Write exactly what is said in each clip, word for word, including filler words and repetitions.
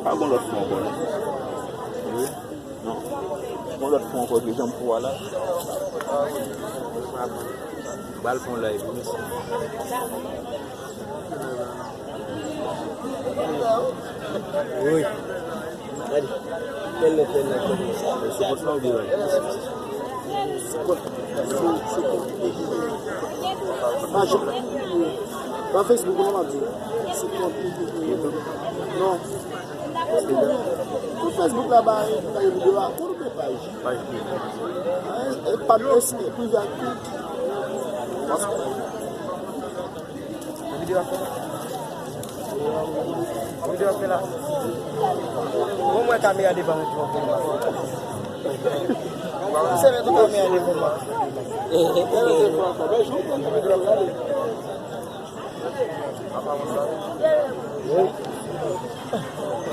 Pa gon lòt fwa ankò, non. Wi. Non. Gon lòt fwa ankò, ki janm fwa la. Bal fon live, wi, mesye. Wi. Gade. Tèl lè, tèl lè, tèl lè. Se pou sa ou gen. Pa janm. Pa Facebook, non, m ap di w. Se kont YouTube. Non. Tout Facebook la, ba, ba, videyo a, kont ou gen paj? Paj prive. E, e, pa, e, prive ak tout. Paske Videyo ap fè la. Videyo ap fè la. Bon, mwen kamera devan mwen. Se mwen tou kamera devan mwen.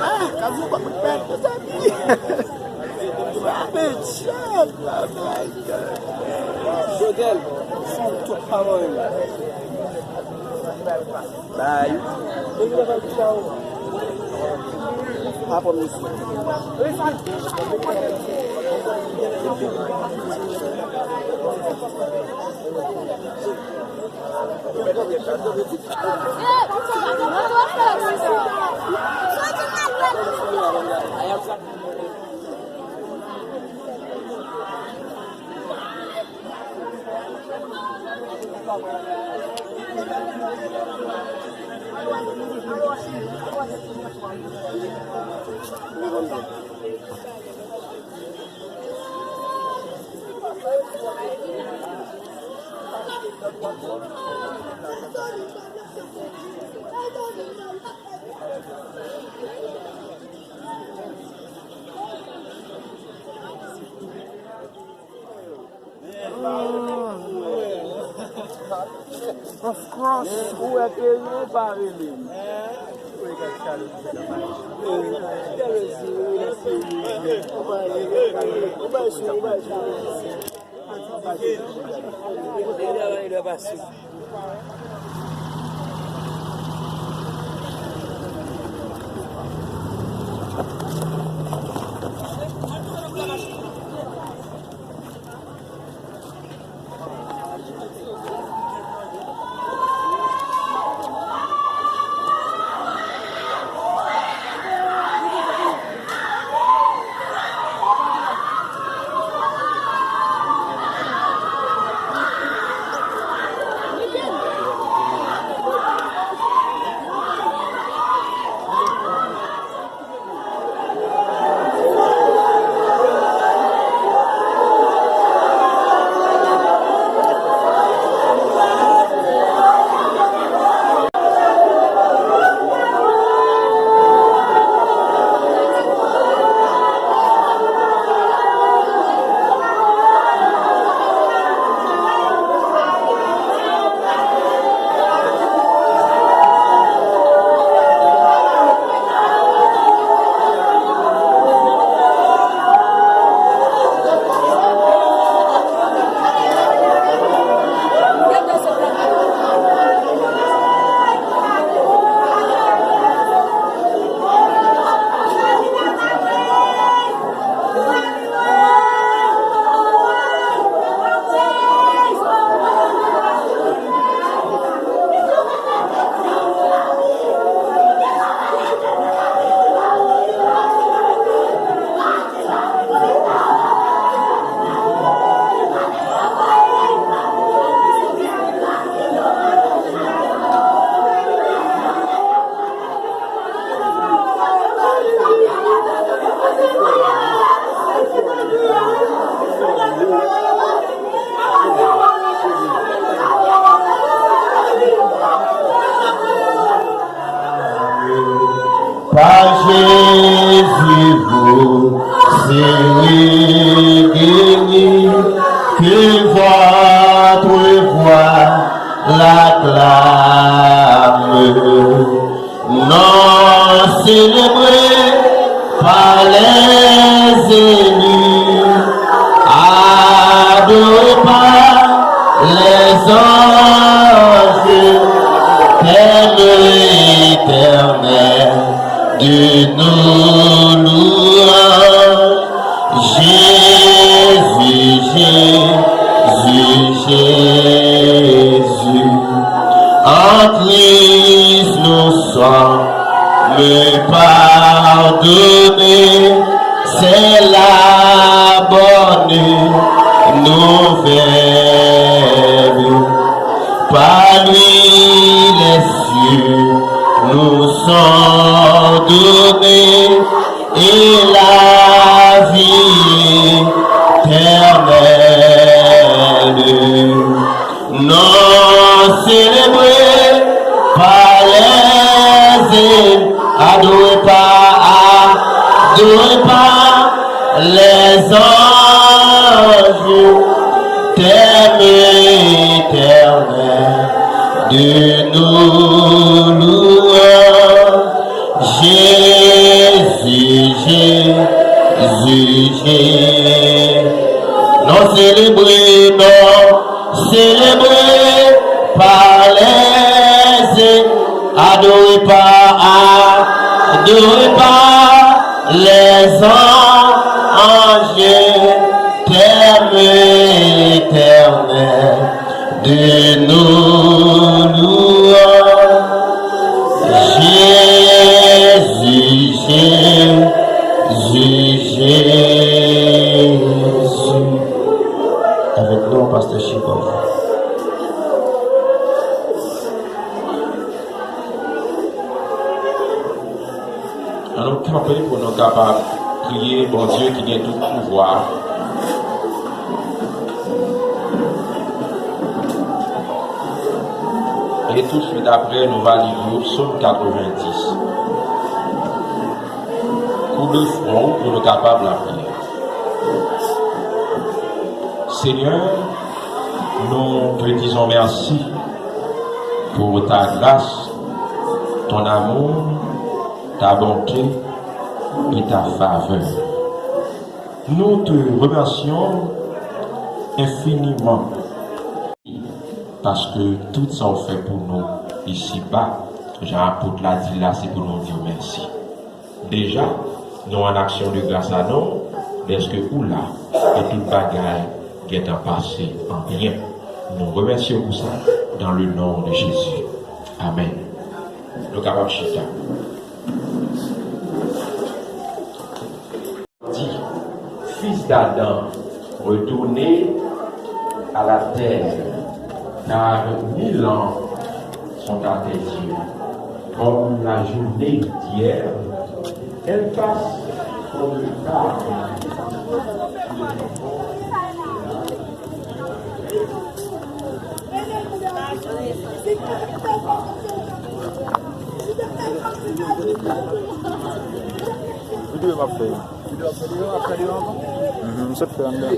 Ah, Kazou pa mwen pèd, mezanmi. Rape chat, la, my God. Jotel, fon tout pa mwen. Bay. Pa pran misye. Of course. Ou wè ke nou pa rele m. Pa Jésus, vous serez bénis, que votre voix l'acclame. Non célébré par les élus, adoré par les anges, thème éternel du Nou louanj, Jezi, Jezi, Jezi. An Kris nou sòm padone, se la bòn nouvèl. Par lui les cieux nous sont donnés et la vie éternelle. Non célébré par les, adoré par, adoré par les anges, thème éternel de nos louanges. Jésus, Jésus, Jésus. Non célébré, non célébré par les, adoré par, adoré par les anges, thème éternel de nos louanges. Jésus, Jésus, Jésus. Avèk nou, pastè Chibòf. Ann nou kanpe pou nou kapab priye Bondye ki gen tout pouvwa. E touswit apre, nou va li nou Sòm katrevenndis. Koube fwon ou pou nou kapab lapriyè. Seigneur, nous te disons merci pour ta grâce, ton amour, ta bonté et ta faveur. Nous te remercions infiniment parce que tout sa ou fè pou nou isi ba, jan apot la di la, se pou nou di w mèsi. Deja, nou an aksyon de gras a non, dèske ou la, e tout bagay gentan pase an byen. Nou remèsye w pou sa, dans le nom de Jésus. Amèn. Nou kapab chita. Dit, fils d'Adam, retournez à la terre, car mille ans sont à tes yeux comme la journée d'hier. Elle passe comme le phare. Videyo m ap fè. Mhm, m sot fè anndan.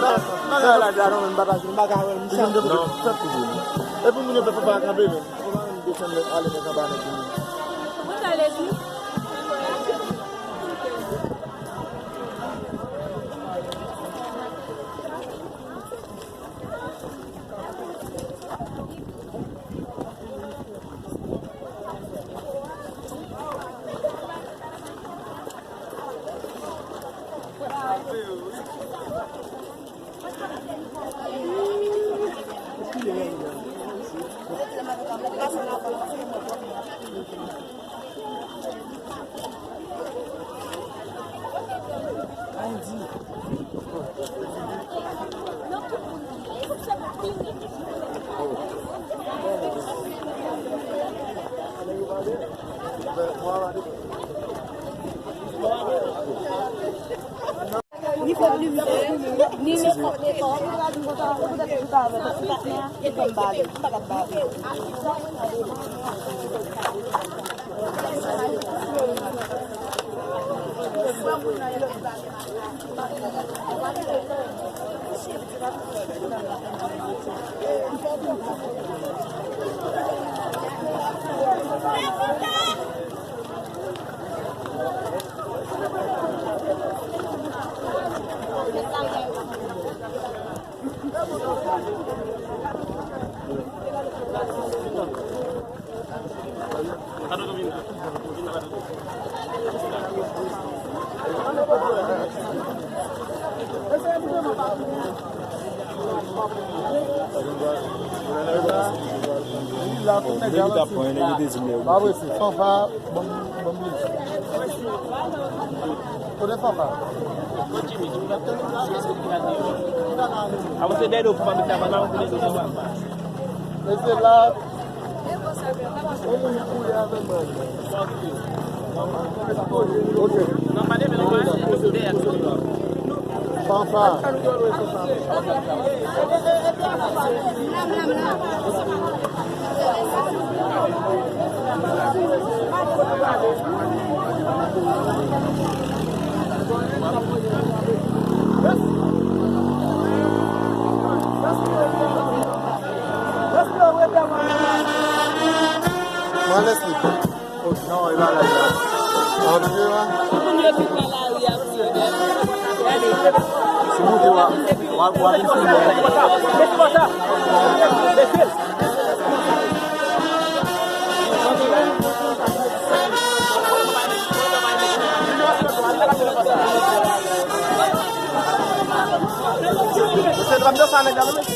Bagay la di a non, men m pa ka jwenn, m pa ka wè l, m santi. Non, tankou. Epi moun yo fè papa kanpe menm. Papa menm desann nèt, ale nan kanpa nèt. Mwen ta lezi. Ni fòk limite, ni nenpòt, nenpòt. Ou ta di konsa, ou ta di konsa avè m. Ou pa t nan, e fè m bale. M pa t ap bale. Nèg ki t ap pran yo, nèg ki te di m yo. Pa vre, se fanfa, banm, banm bliye. Kote fanfa? Avanse dèyè do pou pa mete avan nan, avanse dèyè do pou pa. E se la, yon moun koule avè mwen. Ok. Fanfa. Mwen Leslie. Oh, non, e pa la, la. Antre la. Si w moute, w a, w a, w a vin sou mwen. Mesye, n ap danse a nèg la, non, mesye.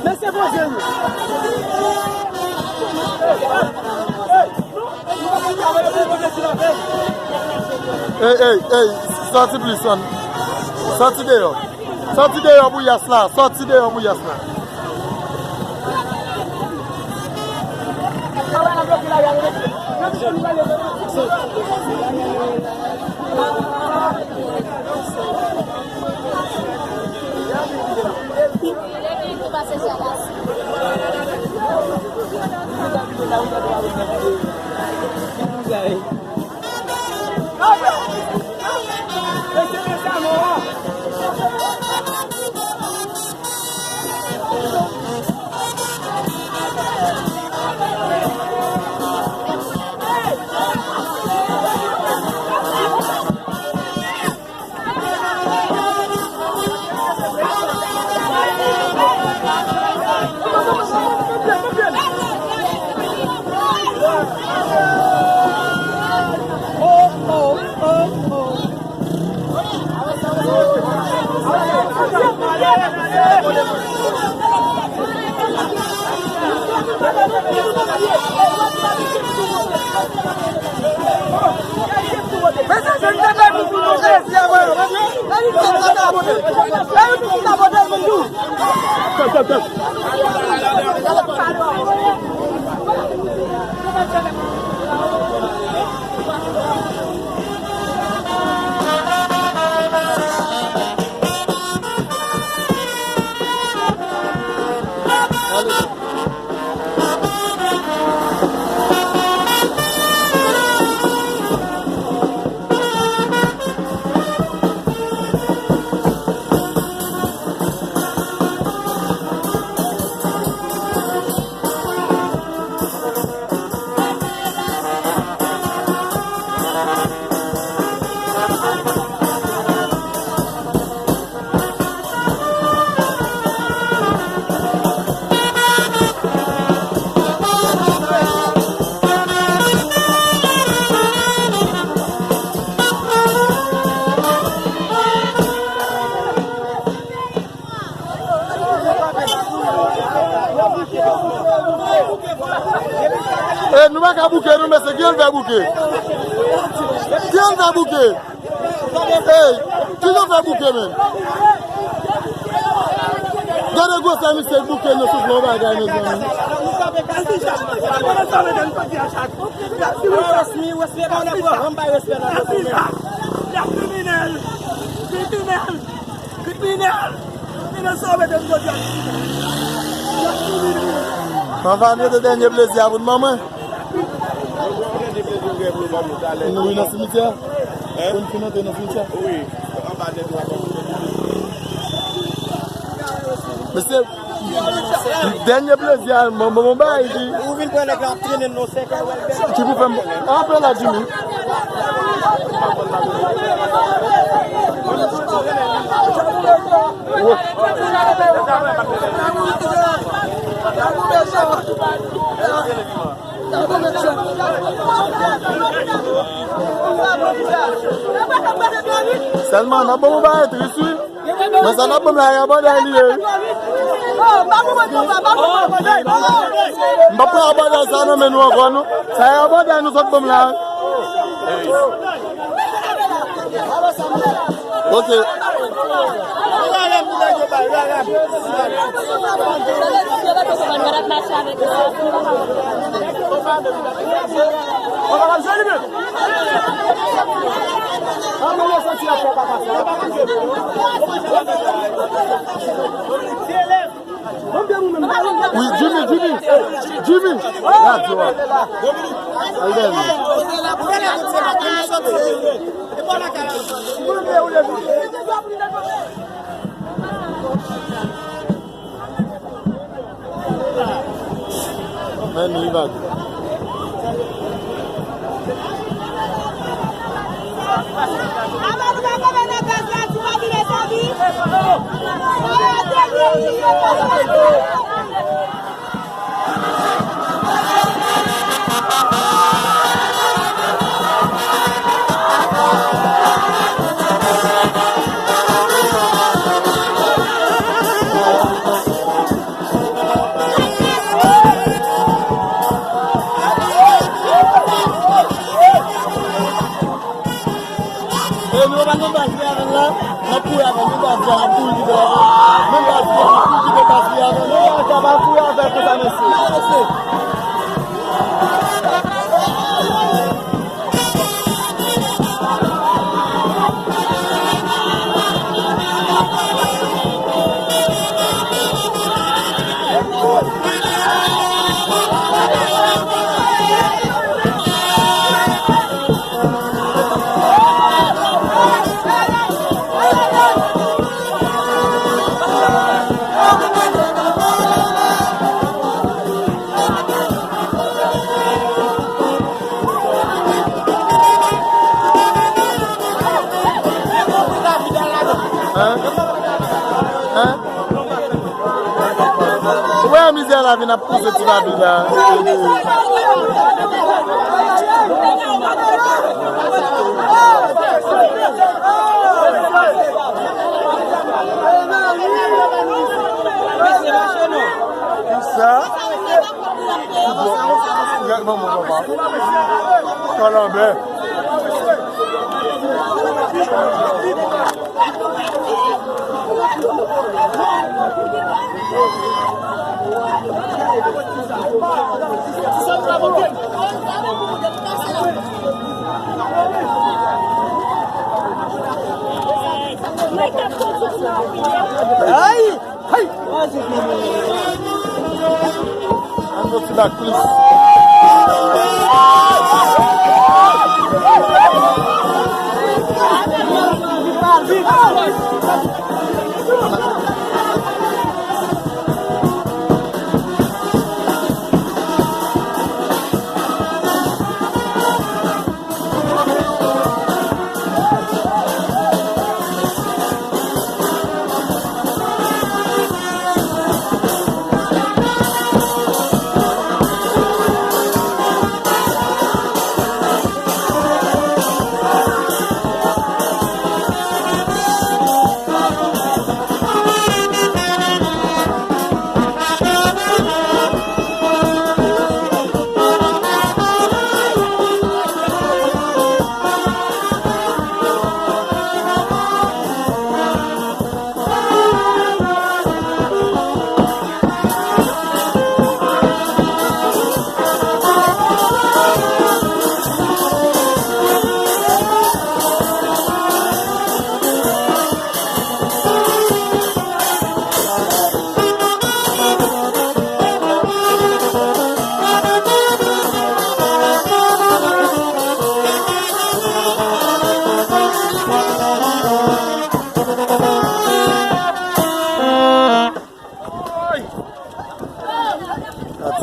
Mesye poze nou. Ey, ey, ey, sòti plis, son. Sòti deyò. Sòti deyò pou yas la. Sòti deyò pou yas la. E, nou pa ka bouke, nou, mesye. Kijan n fè bouke? Kijan n fè bouke? Ey, kijan n fè bouke, men? Gade gwosè misye bouke, nou soufle yon bagay, mezanmi. Kriminèl! Kriminèl! Kriminèl! Kriminèl sa w mete m jodi a. Kriminèl! Manman, nou te dènye plezi a pou n ban mwen. Nou wi nan simityè. Pou n fin antre nan simityè. Mesye, dènye plezi a, mwen, mwen, mwen bay di. Ou vin pran nèg la ap trennen nou senkè wè l bèl. Ki pou fè m. Anpe la, Jimmy. Sèlman, n ap ban mwen bay tris, wi. Mwen sa n ap ban m la, e abòdèy li ye. M p ap pran abòdèy sa nan men nou ankò, non. Sa e abòdèy nou sot ban m la. Ok. Wi, Jimmy, Jimmy, Jimmy. Radyo a. Al dèyè nou. Men li va di. E nou pa gen baz li avè l la, n ap kouri avè l, men baz li a, n ap kouri kite l avè l. Men baz li a, n ap kouri kite baz li avè l. Men baz li a, pa kouri avè l konsa, mesye. Hein? Hein? Ou wè mizè la vin ap pouse ti babi la. Sa? Bon, bon, bon, bon. Kalanbè. Ay! Hey! Ann fè ti bak plis.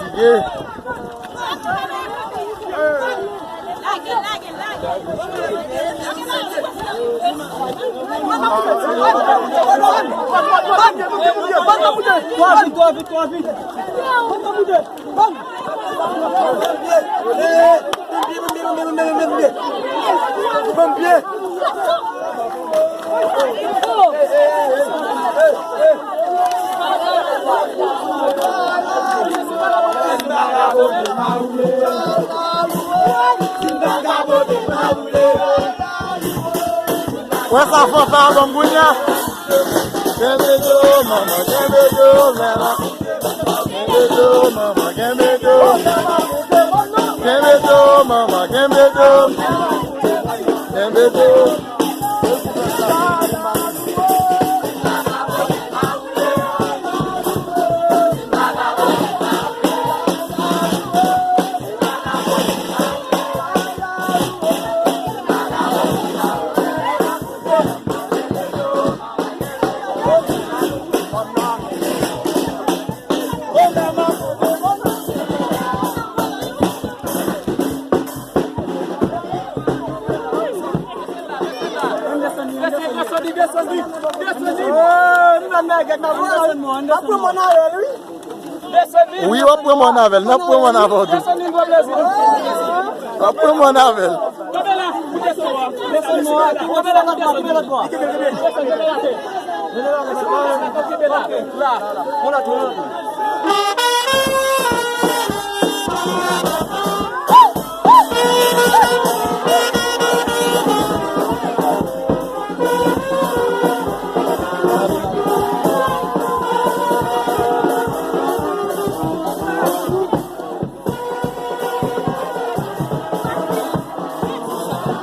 Fatige. Twò vit, twò vit, twò vit. Ban m pye, ban m pye, ban m pye, ban m pye. Ban m pye. Wè sa fanfan an ban m kounye a. Kenbe do, manman, kenbe do, men la. Kenbe do, manman, kenbe do. Kenbe do, manman, kenbe do. Kenbe do. Wi, w ap pran mòn avè l. N ap pran mòn avè w tou. W ap pran mòn avè l.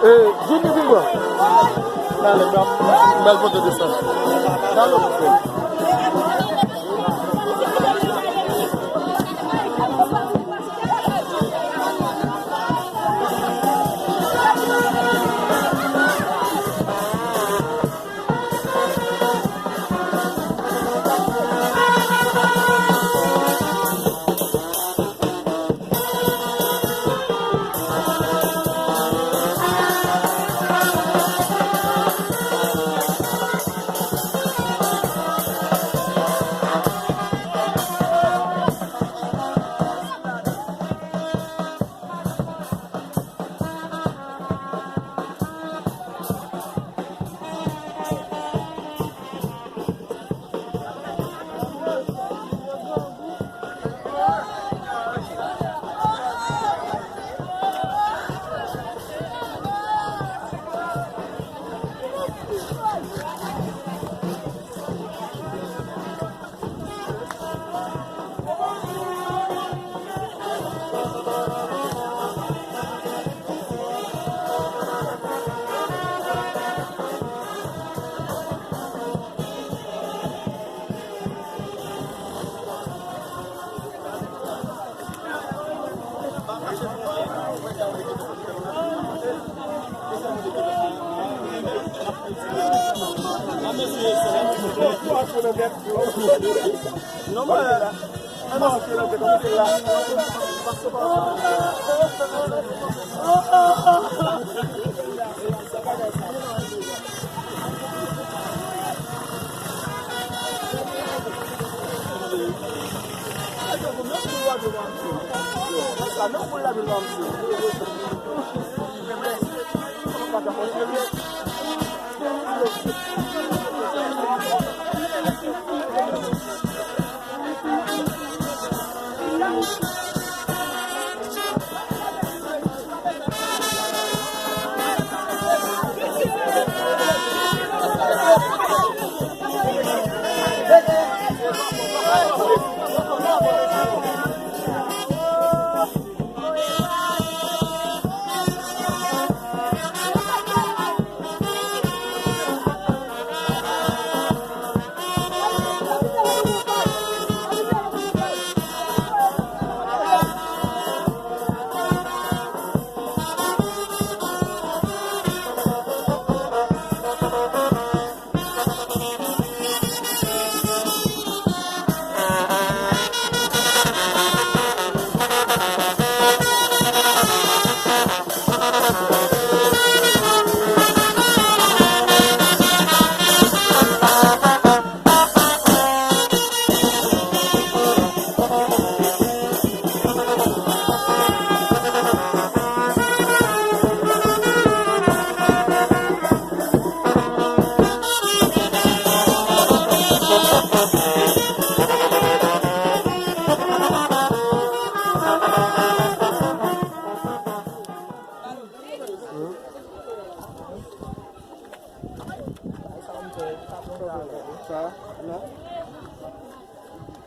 E, Jimmy vin bò. Talè, m ap, m pral pote desann. Talè, m fè.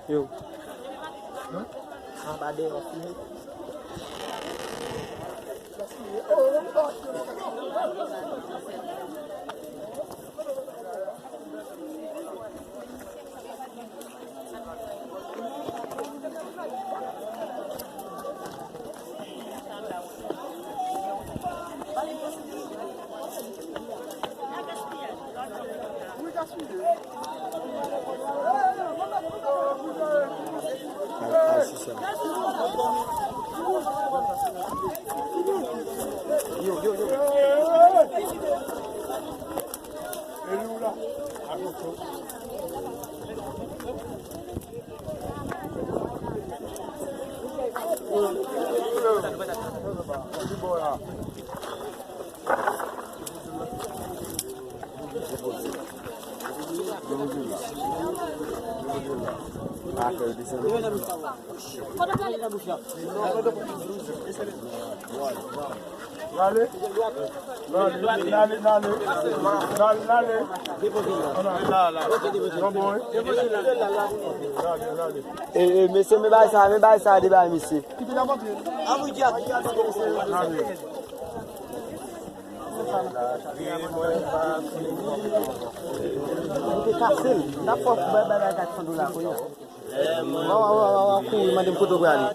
Yo. Anba deyò fini. Rale. Rale, rale, rale. Rale, rale. Bon, bon, wi. Rale, rale. E, e, mesye, men bagay sa, men bagay sa, de bagay, mesye. Rale. Li te kase l. N ap fè w bay bagay kat san dola kounye a. Wa, wa, wa, wa, wa, kouri, mande m kote w prale.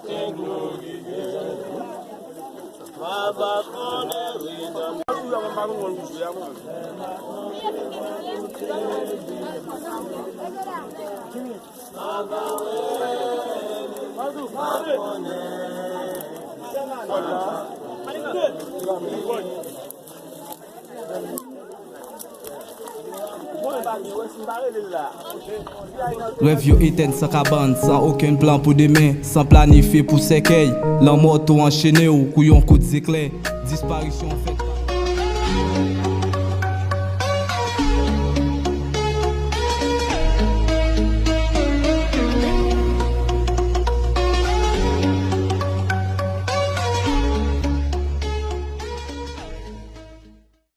Rèv yo etèn san kabann, san okenn plan pou demen, san planifye pou sèkèy. Lanmò tou anchene w kou yon kout zeklè. Disparisyon fèt pa